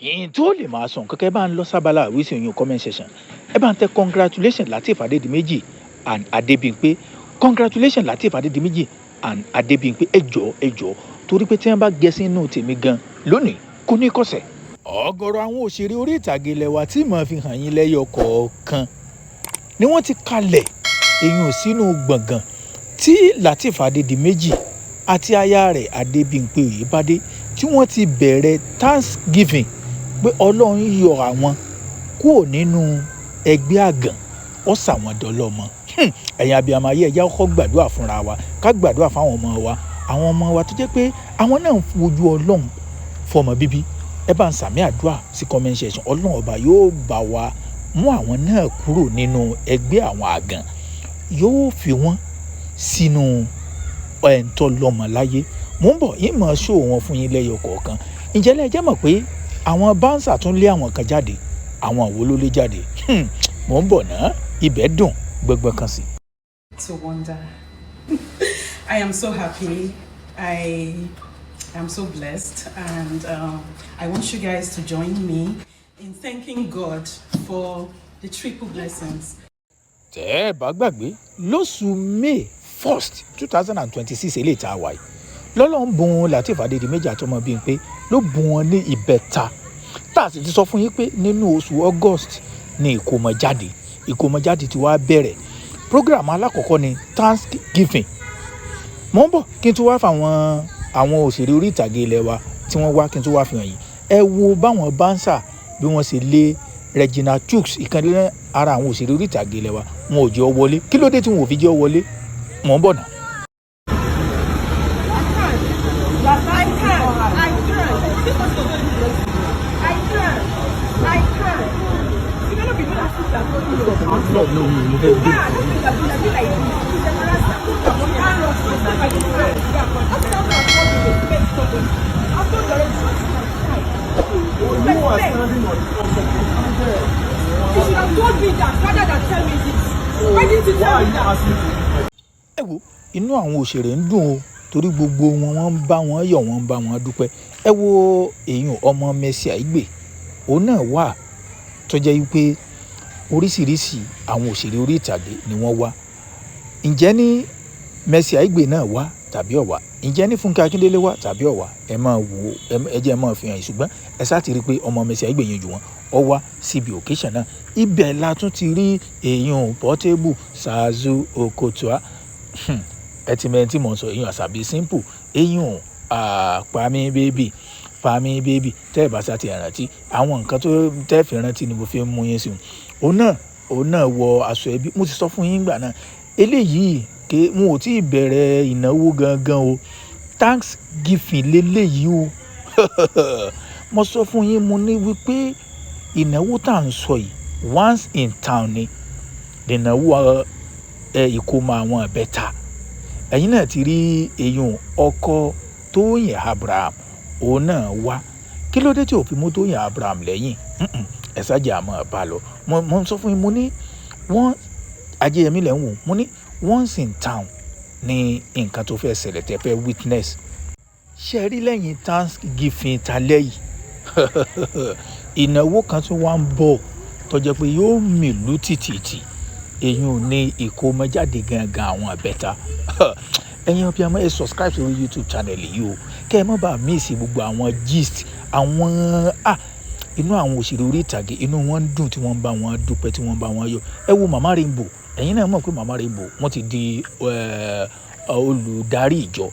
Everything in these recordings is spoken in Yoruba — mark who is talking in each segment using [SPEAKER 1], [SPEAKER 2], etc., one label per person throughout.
[SPEAKER 1] Yìnyín tó lè máa sọ nǹkan kẹ́ bá ń lọ sábàlá àwísí oyún comment section. Ẹ bá ń tẹ congratulations Lateef Adédìméjì and Adébímpé, congratulations Lateef Adédìméjì and Adébímpé. Ẹ jọ̀ọ́, ẹ jọ̀ọ́, torí pé tí wọ́n bá gẹ sínú tèmi gan lónìí, kò ní kọsẹ̀. Ọ̀gọ̀rọ̀ àwọn òṣèré orí ìtàgé ilẹ̀ wa tí màá fi hàn yín lẹ́yọ kọ̀ọ̀kan ni wọ́n ti kalẹ̀ èèyàn sínú gbọ̀ngàn tí Lateef Adédìméjì àti aya rẹ̀ Adébímpé Oyèbádé tí wọ́n ti bẹ̀rẹ̀ thanksgiving pé Ọlọ́run yọ àwọn kúrò nínú ẹgbẹ́ àgàn, ó sàwọn dọlọ́mọ. Ẹ̀yin abiyamọ ayé, ẹ̀yà kọ́kọ́ gbàdúrà fúnra wa, ká gbàdúrà fáwọn ọmọ wa, àwọn ọmọ wa tó jẹ́ pé àwọn náà ń fojú Ọlọ́run fọmọ bíbí. Ẹ bá ń sàmì àdúrà sí comment section. Ọlọ́run Ọba yóò bá wa mú àwọn náà kúrò nínú ẹgbẹ́ àwọn àgàn, yóò fi wọ́n sínú ẹ̀ńtọ́ lọ́mọ láyé. Mò ń bọ̀, yín mọ̀ ṣó wọn fún yín lẹ́yọ kọ̀ọ̀kan. Ǹjẹ́ lẹ́jẹ́ mọ̀ pé àwọn bouncer tún lé àwọn kan jáde? Àwọn wo ló lé jáde? Mò ń bọ̀ ná, ibẹ̀ dùn gbẹngbẹ̀n kan sí.
[SPEAKER 2] To wonder. I am so happy. I am so blessed, and I want you guys to join me in thanking God for the triple blessings.
[SPEAKER 1] Tẹ́ ẹ bá gbàgbé, lóṣù May 1st, 2026, eléyìí tá a wà yìí, lọ́lọ́run bùn Lateef Adédìméjì àtọmọ Bímpé, ló bùn wọn ní ìbẹ̀ta, tá a sì ti sọ fún yín pé nínú oṣù August ní ìkómọjáde. Ìkómọjáde ti wá bẹ̀rẹ̀. Program alákọ̀ọ́kọ́ ni thanksgiving. Mò ń bọ̀, kí n tún wá fáwọn àwọn òṣèré orí ìtàgé ilé wa tí wọ́n wá, kí n tún wá fi hàn yín. Ẹ wo báwọn bouncer bí wọ́n ṣe lé Regina Chuks, ìkan ara àwọn òṣèré orí ìtàgé ilé wa. Wọn ò jẹ́ ọ wọlé. Kí ló dé tí wọn ò fi jẹ́ ọ wọlé? Mò ń bọ̀ náà.
[SPEAKER 3] I can. I can. This person does not even belong to me. I can. I can. You cannot be doing that sister.
[SPEAKER 1] No, no, mo fẹ́ gbé.
[SPEAKER 3] Ah, this thing that be like this. It's embarrassing. You can't rush. Don't stay by the side. Yeah. After that, I've told you to respect somebody. I've told you already. Don't sit my side.
[SPEAKER 4] You are
[SPEAKER 3] Respect.
[SPEAKER 4] Standing on the front of the
[SPEAKER 3] You should have told me that rather than tell me this. Why didn't you
[SPEAKER 4] Why
[SPEAKER 3] tell
[SPEAKER 4] are
[SPEAKER 3] me
[SPEAKER 4] you
[SPEAKER 3] that?
[SPEAKER 4] Asking to
[SPEAKER 1] Ẹ wo, inú àwọn òṣèré ń dùn o, torí gbogbo wọn, wọ́n ń bá wọn yọ̀, wọ́n ń bá wọn dúpẹ́. Ẹ wo èèyàn ọmọ Mercy Aigbe, òun náà wà, tó jẹ́ wípé oríṣiríṣi àwọn òṣèré orí ìtàgé ni wọ́n wá. Ǹjẹ́ ní Mercy Aigbe náà wá tàbí ọ̀wá? Ǹjẹ́ ní Fúnkẹ́ Akíndélé wá tàbí ọ̀wá? Ẹ máa wò ó, ẹ jẹ́ ẹ máa fi hàn yín. Ṣùgbọ́n ẹ sá ti rí i pé ọmọ Mercy Aigbe yẹn jù wọ́n, ọ wá síbi occasion náà. Ibẹ̀ la tún ti rí èèyàn Portable, Zazu Okotua. Ẹ ti mẹ́rin tí mò ń sọ, èèyàn Àṣàbí Simple, èèyàn Pami Baby, Pami Baby. Tẹ́ ẹ bá sá ti rántí àwọn nǹkan tó tẹ́ fi rántí ni mo fi ń mú yín sí. Òun náà wọ aṣọ ẹbí. Mo ti sọ fún yín gbà náà, eléyìí ké wọn ò tí ì bẹ̀rẹ̀ ìnáwó gangan o, thanksgiving leléyìí o. Mo sọ fún yín, mo ní wípé ìnáwó tá à ń sọ yìí, once in town ni ìnáwó ẹ, ìkómọ àwọn ìbẹ́ta. Ẹ̀yin náà ti rí èèyàn ọkọ Tóyìn Abraham, òun náà wá. Kí ló dé tí ò fi mú Tóyìn Abraham lẹ́yìn? Ẹ ṣáàjì àmọ́ bá lọ. Mo sọ fún yín, mo ní wọ́n Ajéyẹmí lẹ́ ń wò. Mo ní once in town ní nǹkan tó fẹ́ ṣẹlẹ̀ tẹ́ fẹ́ witness. Ṣe rí lẹ́yìn thanksgiving talẹ́ yìí, ìnáwó kan tún wá ń bọ̀ tó jẹ́ pé yóò mìlú tìtìtì. Èyí ò ní ìkómọjáde gangan àwọn ìbẹ́ta. Ẹ̀yin ọbẹ̀ àmọ́, ẹ subscribe sórí YouTube channel yìí o, kẹ́ ẹ má bàa miss gbogbo àwọn gist àwọn inú àwọn òṣèré orí ìtàgé. Inú wọn ń dùn tí wọ́n ń bá wọn dúpẹ́, tí wọ́n ń bá wọn yọ̀. Ẹ wo Mama Rainbow. Ẹ̀yin náà mọ̀ pé Mama Rainbow, wọ́n ti di olùdarí ìjọ,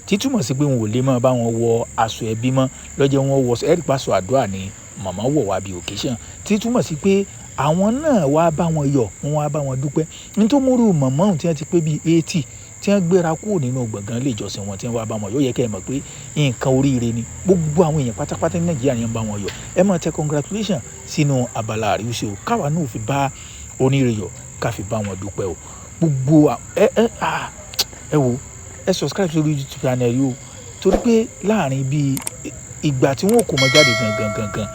[SPEAKER 1] títúmọ̀ sí pé wọn ò lè máa bá wọn wọ aṣọ ẹbí mọ́ lọ́jọ́ wọn wọ ẹ̀rí pàṣọ àdúrà ni màmá wọ̀ wá bí occasion, títúmọ̀ sí pé àwọn náà wá bá wọn yọ̀, wọ́n wá bá wọn dúpẹ́. Nítorí múrù màmá òun tí wọ́n ti pé bíi 80, tí wọ́n gbéra kúrò nínú gbọ̀ngàn ilé ìjọsìn wọn, tí wọ́n wá bá wọn yọ̀, yẹ kẹ́ ẹ mọ̀ pé nǹkan oríire ni. Gbogbo àwọn èèyàn pátápátá ní Nàìjíríà ni wọ́n bá wọn yọ̀. Ẹ máa tẹ congratulation sínú abala àríwísí o, káwa náà fi bá oníire yọ̀, ká fi bá wọn dúpẹ́ o. Gbogbo ẹ ẹ ẹ wo, ẹ subscribe sórí YouTube channel yìí o, torí pé láàrin bíi ìgbà tí wọn kò mọ jáde gangan gangan.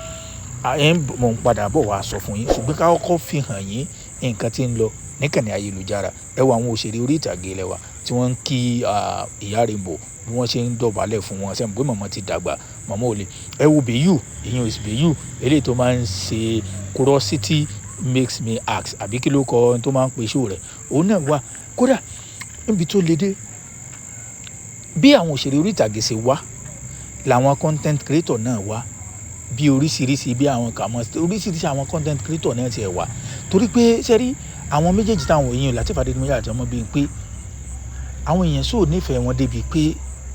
[SPEAKER 1] Ẹ ń mọ̀ ń padà bọ̀ wá sọ fún yín, ṣùgbọ́n ká kọ́kọ́ fi hàn yín nǹkan tí ń lọ níkànnì ayélujára. Ẹ wo àwọn òṣèré orí ìtàgé ilẹ̀ wa tí wọ́n ń kí ìyá Rainbow bí wọ́n ṣe ń dọ̀bálẹ̀ fún wọn. Sẹ́mi pé màmá ti dàgbà, màmá ò lè. Ẹ wo Bẹ́yù, ìyẹn is Bẹ́yù, eléyìí tó máa ń ṣe "Curiosity Makes Me Ask", àbí kí ló kọ ohun tó máa ń pe show rẹ̀. Òun náà wà. Kódà níbi tó le dé, bí àwọn òṣèré orí ìtàgé ṣe wá làwọn content creator náà wá, bí oríṣiríṣi bí àwọn kàmọ́ oríṣiríṣi àwọn content creator náà ti ẹ̀ wá, torí pé ṣẹ́rí àwọn méjèèjì táwọn èèyàn Lateef Adédìméjì àti Ọmọbímpé, àwọn èèyàn sóò nífẹ̀ẹ́ wọn débi pé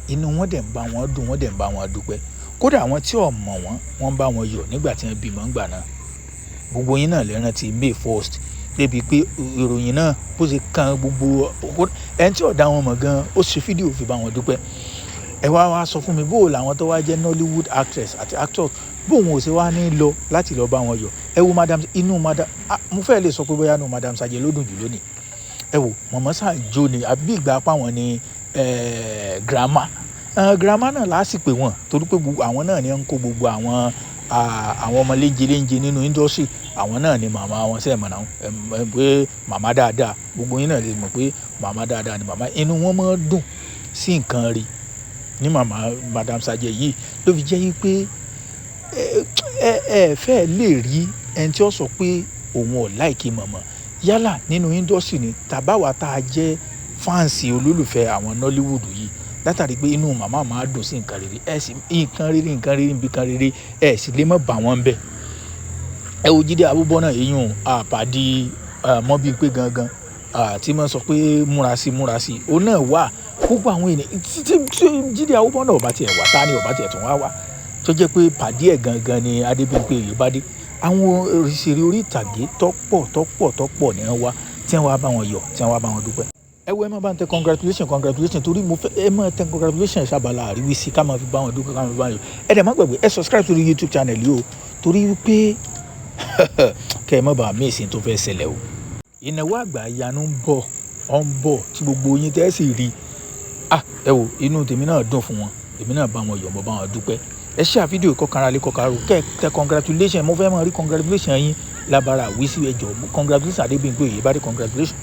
[SPEAKER 1] inú wọn dẹ̀ ń bá wọn dùn, wọ́n dẹ̀ ń bá wọn dúpẹ́. Kódà àwọn tí ò mọ̀ wọ́n, wọ́n ń bá wọn yọ̀ nígbà tí wọ́n bímọ ńgbà náà. Gbogbo yín náà lè rántí May 1st, débi pé ìròyìn náà bó ṣe kan gbogbo ẹni tí ò dá wọn mọ̀ gan, ó ṣe fídíò fi bá wọn dúpẹ́. Ẹ wá wá sọ fún mi, bó làwọn tó wá jẹ́ Nollywood actress àti actors, bó òun ò ṣe wá ní lọ láti lọ bá wọn yọ̀? Ẹ wo madam, inú madam, mo fẹ́ lè sọ pé bóyá inú Madam Sajẹ ló dùn jù lónìí. Ẹ wo mọ̀mọ́ sáà jó ni, àbí ìgbà apá wọn ni grandma, grandma náà láà sì pè wọ́n, torí pé gbogbo àwọn náà ni ń kó gbogbo àwọn ọmọ léńjẹ léńjẹ nínú industry. Àwọn náà ni màmá wọn. Sẹ́ẹ̀ mọ̀ náà ẹ pé màmá dáadáa, gbogbo yín náà lè mọ̀ pé màmá dáadáa ni màmá. Inú wọn máa ń dùn sí nǹkan rí ní màmá Madam Sajẹ yìí, ló fi jẹ́ wípé ẹ fẹ́ lè rí ẹni tí ó sọ pé òun ò like màmá, yálà nínú industry ni tàbáwa tá a jẹ́ fans, olólùfẹ́ àwọn Nollywood yìí, látàrí pé inú màmá máa dùn sí nǹkan rere. Ẹ sì nǹkan rere, nǹkan rere níbi kan rere, ẹ sì lè má bà wọ́n bẹ́ẹ̀. Ẹ wo Jídé Àbúbọ́nà, eyín àpàdé Mọ́bímpé gangan tí wọ́n sọ pé múra sí, múra sí, òun náà wà. Gbogbo àwọn ènìyàn tí Jídé Àbúbọ́nà ò bá tiẹ̀ wá, ta ni ò bá tiẹ̀ tún wá wá tó jẹ́ pé pàdé ẹ̀ gangan ni Adébímpé Oyèbádé. Àwọn òṣèré orí ìtàgé tọ́pọ̀ tọ́pọ̀ tọ́pọ̀ ni wọ́n wá, tí wọ́n wá bá wọn yọ̀, tí wọ́n wá bá wọn dúpẹ́. Ẹ wo, ẹ má bá ń tẹ congratulation, congratulation, torí mo fẹ́ ẹ má tẹ congratulation sábàlá àríwísí, ká máa fi bá wọn dúpẹ́, ká máa fi bá wọn yọ̀. Ẹ dẹ̀ má gbàgbé, ẹ subscribe sórí YouTube channel yìí o, torí wípé kẹ́ ẹ má bàa miss tó fẹ́ ṣẹlẹ̀ o. Ìnáwó àgbà ìyanu ń bọ̀, ọ̀ ń bọ̀ tí gbogbo yín tẹ́ sì rí. Ah, ẹ wo, inú tèmi náà dùn fún wọn, èmi náà bá wọn yọ̀, mo bá wọn dúpẹ́. Ẹ share fídíò, kọkànra lé kọkànra kẹ tẹ congratulation. Mo fẹ́ máa rí congratulation yín lábára àwísí. Ẹ jọ̀ọ́, congratulation Adébímpé Oyèbádé, congratulation.